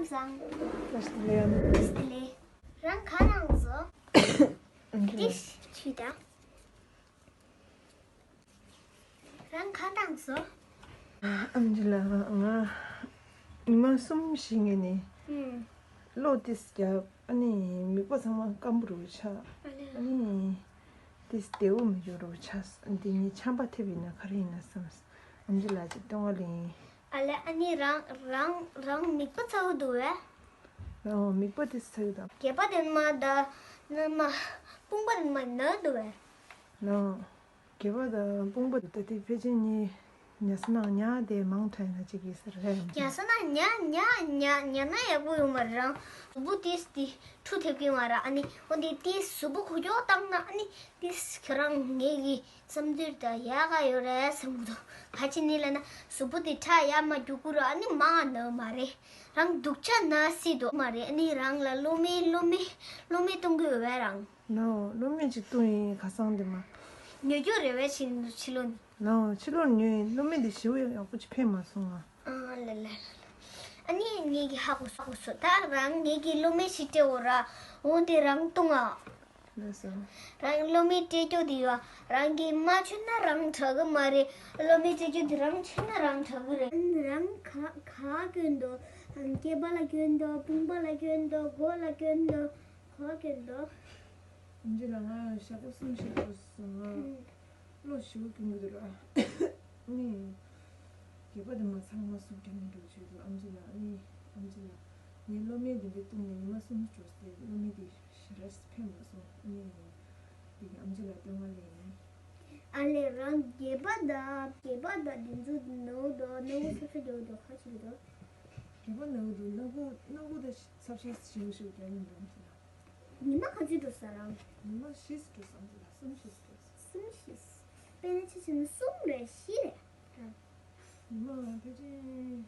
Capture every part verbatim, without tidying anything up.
བཟང་། བཀྲ་ཤིས་བདེ་ལེགས། བཀྲ་ཤིས་བདེ་ལེགས། རང་ག་ནང་བཟོ། ཨ་ནི་ཏིས་ཆུ་དང་། རང་ག་དང་བཟོ། ཨམ་ཆི་ལགས། ང་ཉི་མ་གསུམ་བཞི་ངེ་ནས་ཨུམ། གློག་ཏིས་རྒྱབ། ཨ་ནི་མིག་པ་ཚང་མ་སྐམ་པོ་རུ་ཆགས། ཨ་ལེ། ཨ་ནི་ཏིས་བདེ་བོ་མི་འགྱུར་རུ་ཆགས། འདི་ངའི་ཆམ་པ་ཐེབས་ཡིན་ན་ག་རེ་ཡིན་ན་བསམ། ཨམ་ཆི་ལགས་ཅིག་སྟོན་ག་ལེན། ཨ་ལེ། ཨ་ནི་རང་རང་རང་མིག་པ་ཚ་བོ་འདུག་བས། ཨོ། མིག་པ་ཏིས་ཚ་བོ་དང་། སྒལ་པ་དེ་མ་ད་ན་མ། དཔུང་པ་དེ་མ་ན་འདུག་བས། ནོ། སྒལ་པ་དང་དཔུང་པ་ད་དེ་ཕལ་ཆེར་ནི་ཉལ་ས་ནང་ཉལ་དེ་མང་དྲགས་ན་ཅིག་གི་ཟེར་རེད། ཉལ་ས་ནང་ཉལ་ཉལ་ཉལ་ཉལ་ན་ཡག་པོ་ཡོད་མ་རེད། རང་གཟུགས་པོ་ཏིས་ཏི་འཁྲུ་ཐེབས་ཀྱི་མ་རེད། ཨ་ནི་འོ་འདི་ཏིས་གཟུགས་པོ་ཁུ་ཁྱོག་བཏང་ན་ཨ་ནི་ཏིས་ཁྱོད་རང་ངེད་ཀྱི་བསམ་ཚུལ་དང་ཡག་ག་ཡོད་རེད་བསམ་གི་འདུག་ག་ཅི་ནི་ལབ་ན་གཟུགས་པོ་དེ་ཁྲག་ཡར་མར་རྒྱུག་གི་རེད། ཨ་ནི་མང་ན་མ་རེད། རང་སྡུག་ཅག་ན་སྲིད་དོ་མ་རེད། ཨ་ནི་རང་ལ་གློ་མེ་གློ་མེ་གློ་མེ་གཏོང་གི་ཡོད་པས་རང་། ནོ། གློ་མེ་ཅིག་བཏུང་ཡིན་ཁ་སང་དེ་མ། ཉོ་རྒྱུ་རེ་བས་ཕྱི་ཕྱི་ལོགས་ནས། ནོ། ཕྱི་ལོགས་ནས་ཉོས་ཡིན། གློ་མེ་དེ་ཞེ་པོ་ཡག་པོ་ཅིག་ཕན་མ་སོང་ང་། ཨ་ལ་ལ་ལ། ཨ་ནི་ངེད་ཀྱི་ཧ་གོ་སོང་ཧ་གོ་སོང་། ད་རང་ངེད་ཀྱི་གློ་མེ་ཞིག་སྤྲད་འོ་ར། འོ་དེ་རང་བཏུང་ཨ། ལགས་སོ། རང་གློ་མེ་སྤྲད་རྒྱུ་དེ་ཡོད། རང་གིས་མ་མཆོད་ན་རང་དྲག་གི་མ་རེད། གློ་མེ་སྤྲད་རྒྱུ་དེ་རང་མཆོད་ན་རང་དྲག་གི་རེད། རང་ག་ག་གྱོན་འདུག་སྐེད་པ་ལ་གྱོན་འདུག་དཔུང་པ་ལ་གྱོན་འདུག་མགོ་ལ་གྱོན་འདུག་ག་གྱོན་འདུག་ཨམ་ཆི་ལགས། ང་ཞག་པོ་གསུམ་བཞི་འགྲོ་སོང་ང་། ཨུམ། གློ་ཞེ་པོ་གྱོན་གྱི་འདུག་ར། ནི། སྒལ་པ་དེ་མ་ཚང་མ་སུབ་ཀྱང་མི་འགྲོ་བྱེད་དུ་ཨམ་ཆི་ལགས། ཨ་ནི་ཨམ་ཆི་ལགས། ངས་གློ་མེ་འདི་འདྲ་བཏུང་ནས་ཉི་མ་གསུམ་འགྲོ་སྟེ་གློ་མེ་དེ་ཞེ་དྲག་ཕན་མ་སོང་། ཨ་ནི་འདི་ཨམ་ཆི་ལགས་སྟོན་ག་ལེན་ཡིན། ཨ་ལེ། རང་སྒལ་པ་དང་སྒལ་པ་དང་འདི་ཚོ་ནོར་འདུག་སྣ་ཁུག་སོ་སོ་རྒྱག་འདུག་ག་ཅི་འདུག་སྒལ་པ་ནོར་འདུག་སྣ་ཁུག་སྣ་ཁུག་དང་ཚབ་ཤ་ཞིམ་ཞིག་རྒྱག་ཡིན་འདུག་ཨམ་ཆི་ལགས། ཉི་མ་ག་ཚོད་འགྲོ་ས་རང་། ཉི་མ་བཞི་འགྲོ་ས་ཨམ་ཆི་ལགས། གསུམ་བཞི་འགྲོ་ས། གསུམ་བཞི། དཔེར་ན་ཆ་བཞག་ན་གསུམ་རེད་བཞི་རེད། ཉི་མ་ཕལ་ཆེར་བདུན་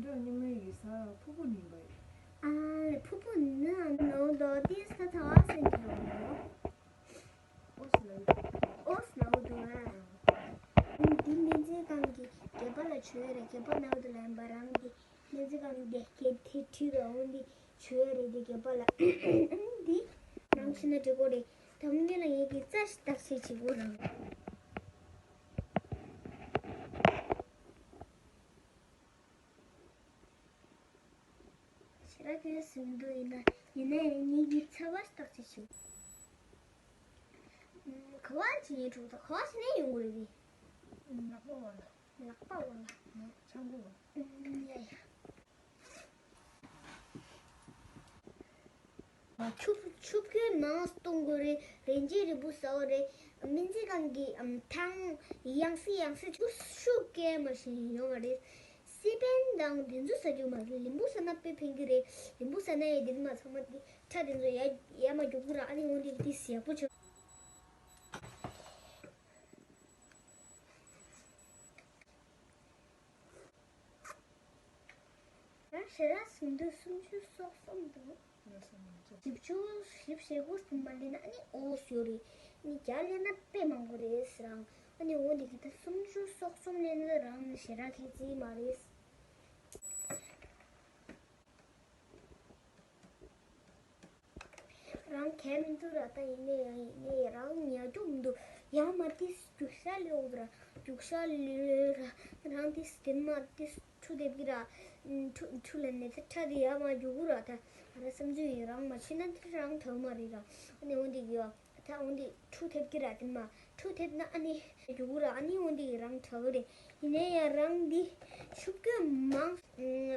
ཕྲག་སྔོན་མའི་གི་གཟའ་ཕུར་བུ་ནས་ཡིན་པ་ཡིན། ཨ་ལེ། ཕུར་བུ་ནས་ནང་དུ་ཏིས་ད་ད་བ་སེང་གི་རོ། ཨོ་སི་ལ་ཡོད། ཨོ་སི་ལ་འོ་དུ་ཨ། འདི་སྨན་རྩིས་ཁང་གི་སྒལ་པ་ལ་བྱོས་རེད། སྒལ་པ་ནང་དུ་ལ་ཡིན་པ་རང་གི་སྨན་རྩིས་ཁང་གི་སྒལ་ཁེ་ཐེ་ཁྲི་ར་འོ་འདི་བྱོས་རེད། འདི་སྒལ་པ་ལ་འདི་རང་ཤི་ན་འགྲིག་གོ་རེད། དམ་ངེས་ལ་ངེད་ཀྱི་རྩ་ཞིག་བརྟག་དཔྱད་བྱེད་དགོས་རང་། ཞེ་དྲག་གི་ཟིན་འདུག་ཡིན་ན་ཡིན་ནའི་ངེད་ཀྱི་ཚ་བ་བརྟག་དཔྱད་བྱེད། ག་བ་ཇི་ནས་འགྲོ་ད་ག་བ་ཇི་ནས་ཡོང་གི་རེད། ལག་པ་བ་ལ། ལག་པ་བ་ལ། ཆང་བུ་བ། ཡ་ཡ། ཆུ་ཆུ་བསྐོལ་མང་གཏོང་དགོས་རེད། རིན་ཆེན་རིལ་བུ་ཟ་བ་རེད། སྨན་རྩིས་ཁང་གི་ཨམ་ཐང་ཡང་སེ་ཡང་སེ་ཆུ་ཤུགས་སྐྱེལ་མ་ཞིག་ཡོང་བ་རེད། སི་པན་དང་དེ་ཚོ་ཟ་རྒྱུ་མ་རེད། ལིམ་བུ་ཟ་ན་དཔེ་ཕན་གི་རེད། ལིམ་བུ་ཟ་ན་ཡ་དེ་མ་ཚང་མ་དེ་ཁྲག་དེ་ཚོ་ཡ་ཡ་མ་རྒྱུག་གི་ར། ཨ་ནི་འོ་དེ་དེ་ཡག་པོ་བྱུང་། ང་ཞེ་དྲག་ཟིན་དུས་སུམ་ཅུ་སོ་གསུམ་འདུག་བཞི་བཅུ་བཞི་བཅུ་ཞེ་དགུ་ཙམ་མ་ལེན་ན་ཨ་ནི་ཨོ་སི་ཡོད་རེད། ཨ་ནི་བརྒྱ་ལེན་ན་དཔེ་མང་པོ་རེད་ཟེར་རང་། ཨ་ནི་འོ་འདི་གི་ད་སུམ་ཅུ་སོ་གསུམ་ལེན་ན་རང་ཞེ་དྲག་གི་རྩིས་མ་རེད། རང་གལ་མི་འདུག་ར། ད་ཡིན་ནའི་ཡང་ཡིན་ནའི་རང་ཉལ་རྒྱུ་མི་འདུག་ཡང་མ་ཏིས་རྒྱུག་ཤར་ལས་འོག་ར་རྒྱུག་ཤར་ལས་ར་རང་ཏིས་དེ་མ་ཏིས་འཁྲུ་སྡེབ་ཀྱི་ར། འཁྲུ་འཁྲུ་ལ་ནས་ད་ཁྲག་དེ་ཡར་མར་རྒྱུག་གི་ར། ད་ང་ར་བསམ་ཚུལ་ཡིན། རང་མ་ཕྱིན་ན་དེ་རང་དྲག་མ་རེད་ར། ཨ་ནི་འོ་འདི་གི་ཡོ། ད་འོ་འདི་འཁྲུ་ཐེབས་ཀྱི་ར། དེ་མ་འཁྲུ་ཐེབས་ན་ཨ་ནི་རྒྱུག་གི་ར། ཨ་ནི་འོ་འདི་གི་རང་དྲག་གི་རེད། ཡིན་ནའི་ཡང་རང་འདི་ཆུ་བསྐོལ་མང་།